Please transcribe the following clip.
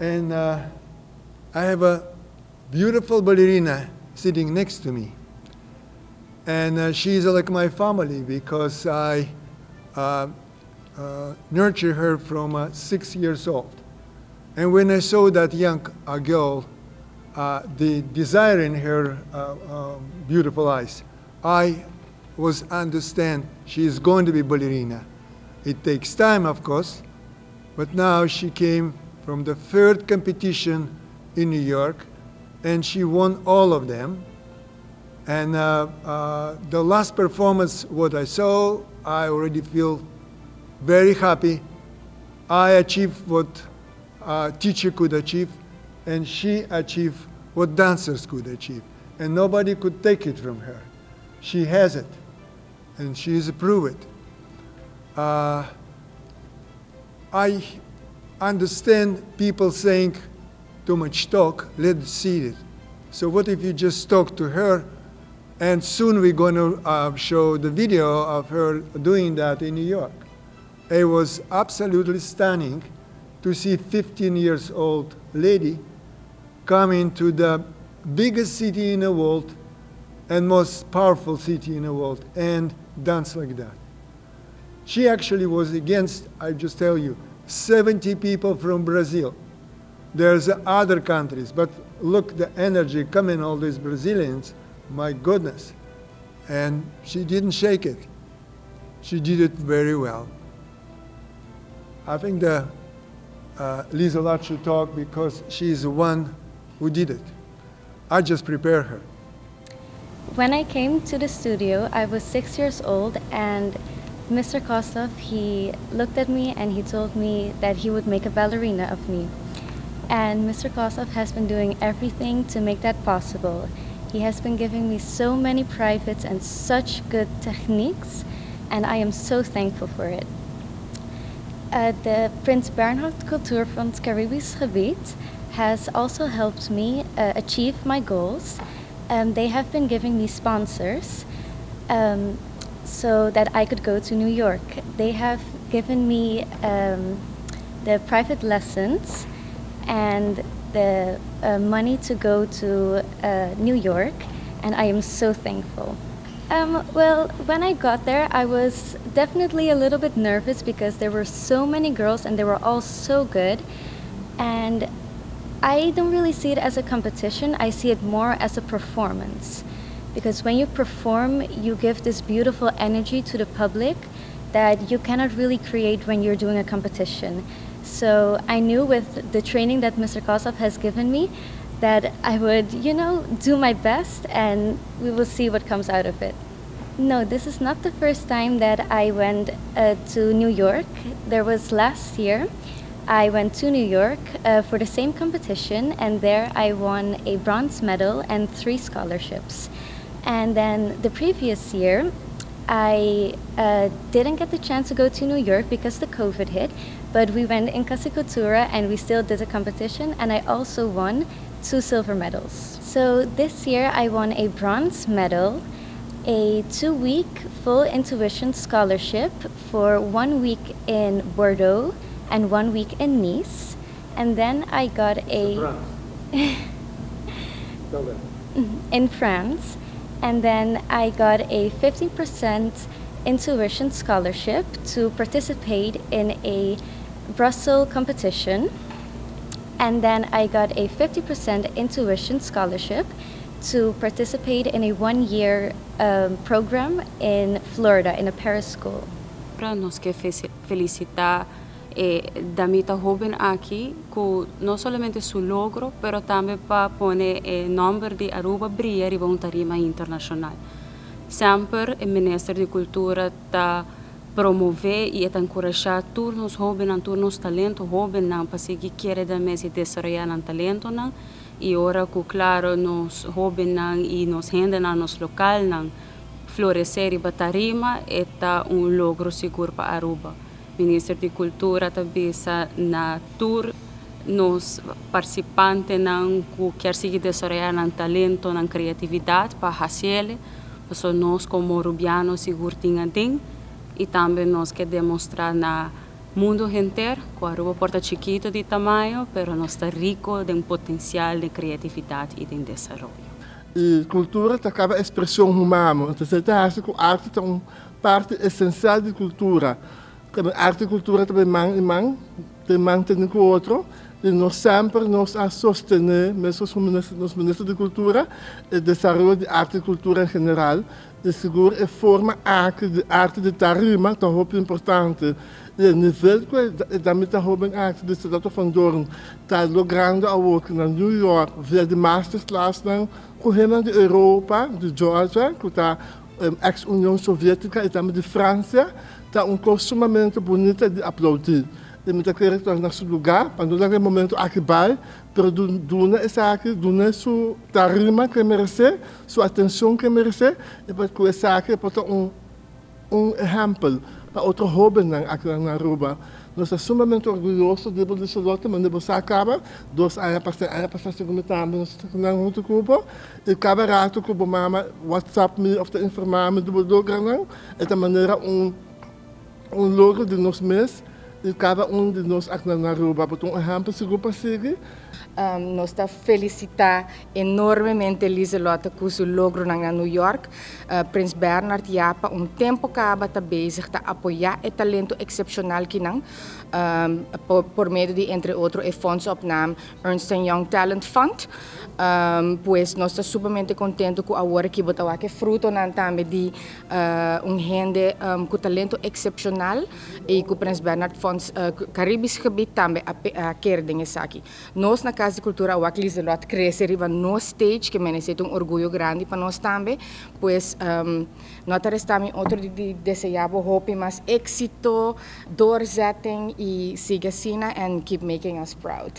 And I have a beautiful ballerina sitting next to me. And she's like my family because I nurture her from 6 years old. And when I saw that young girl, the desire in her beautiful eyes, I was understand she is going to be ballerina. It takes time, of course, but now she came from the third competition in New York, and she won all of them. And the last performance, what I saw, I already feel very happy. I achieved what a teacher could achieve, and she achieved what dancers could achieve. And nobody could take it from her. She has it, and she is proved it. I understand people saying too much talk, let's see it. So what if you just talk to her, and soon we're going to show the video of her doing that in New York. It was absolutely stunning to see 15 years old lady coming to the biggest city in the world and most powerful city in the world and dance like that. She actually was against, I just tell you, 70 people from Brazil. There's other countries, but look, the energy coming, all these Brazilians, my goodness. And she didn't shake it. She did it very well. I think the Lieselot should talk because she's the one who did it. I just prepare her. When I came to the studio, I was 6 years old, and Mr. Kostov, he looked at me and he told me that he would make a ballerina of me. And Mr. Kostov has been doing everything to make that possible. He has been giving me so many privates and such good techniques, and I am so thankful for it. De Prins Bernhard Cultuurfonds Caribisch Gebied has also helped me achieve my goals. They have been giving me sponsors so that I could go to New York. They have given me the private lessons and the money to go to New York, and I am so thankful. Well, when I got there, I was definitely a little bit nervous because there were so many girls and they were all so good. And I don't really see it as a competition, I see it more as a performance. Because when you perform, you give this beautiful energy to the public that you cannot really create when you're doing a competition. So I knew with the training that Mr. Kostov has given me that I would do my best and we will see what comes out of it. No, this is not the first time that I went to New York. There was last year. I went to New York for the same competition, and there I won a bronze medal and three scholarships. And then the previous year, I didn't get the chance to go to New York because the COVID hit, but we went in Cas di Cultura and we still did a competition, and I also won two silver medals. So this year I won a bronze medal, a 2-week full intuition scholarship for one week in Bordeaux and one week in Nice. And then I got a Tell them. In France. And then I got a 15% intuition scholarship to participate in a Brussels competition. And then I got a 50% intuition scholarship to participate in a one year program in Florida in a Paris school. Nos ke felisitá e damita hóben aki ku no solamente su logro, pero tambe pa pone e nòmber di Aruba briya riba un tarima internashonal. Semper e Minister di Kultura ta promové i ta enkurashá tur nos hóbennan, tur nos talento hóbennan pa sigui kere den mes i desaroyá nan talentonan i ora ku klaro nos hóbennan i nos hendenan, nos lokalnan floresé riba tarima ta un logro sigur pa Aruba. Minister di Kultura ta bisa na tur nos partisipantenan ku ke sigui desaroyá nan talento, nan kreatividat pa hasié, paso nos komo rubiano sigur tin aden i tambe nos ke demostrá na Mundo henter, cu Aruba por ta chikito di tamaño, pero nos ta rico den potencial di creatividad y di desaroyo. E cultura ta cada expresion humano. Anto, ta haci cu arte ta un parti esencial di cultura. Arte y cultura tambe man y man, tin man tene cu otro. Y nos semper nos a sostene, mescos cu minister, nos minister di cultura, e desaroyo di arte y cultura en general. Y sigur e forma arte di arte di tarima ta hopi importante. E nivel cu e damita hoben arte di Lieselotte van Doorn ta logrando awor na New York via di masterclass nan cu hende di Europa, di Georgia, cu ta ex-Union Sovietico y tambe di Francia, ta un cos sumamente bunita di aplaudi. Y mi ta kere cu na su lugar, pa no laga e momento aki bay, pero duna esaki, duna su tarima cu e merece, su atencion cu e merece, y pa cu esaki por ta un ehempel pa otro hobennan aki na Aruba. Nos ta sumamente orguyoso di bo, Lieselotte, ma bo sa caba, 2 aña pasa, aña pasa, segun tambe nos ta hunto cu bo, y cada rato cu bo mama WhatsApp mi of ta informa mi di bo logronan, e ta manera un logro di nos mes, y cada un di nos aki na Aruba. Bo ta un ehempel sigur pa sigui. Nos ta felicita enormemente Lieselotte cu su logro na New York. Prins Bernhard ya pa un tempo caba ta bezig ta apoya e talento excepcional aki nan, por medio di, entre otro, e fonds op naam Ernst Young Talent Fund. Pues nos ta sumamente contento cu awor aki bo ta wak frutonan tambe di un hende cu talento excepcional y cu Prins Bernhard Fonds Caribisch Gebied tambe a kere den esaki. Nos na Cas di Cultura a wak Lieselotte crece riba nos stage, cu merece un orguyo grandi pa nos tambe. Pues no ta resta mi otro di desea bo hopi mas exito, doorzetting y sigui asina and keep making us proud.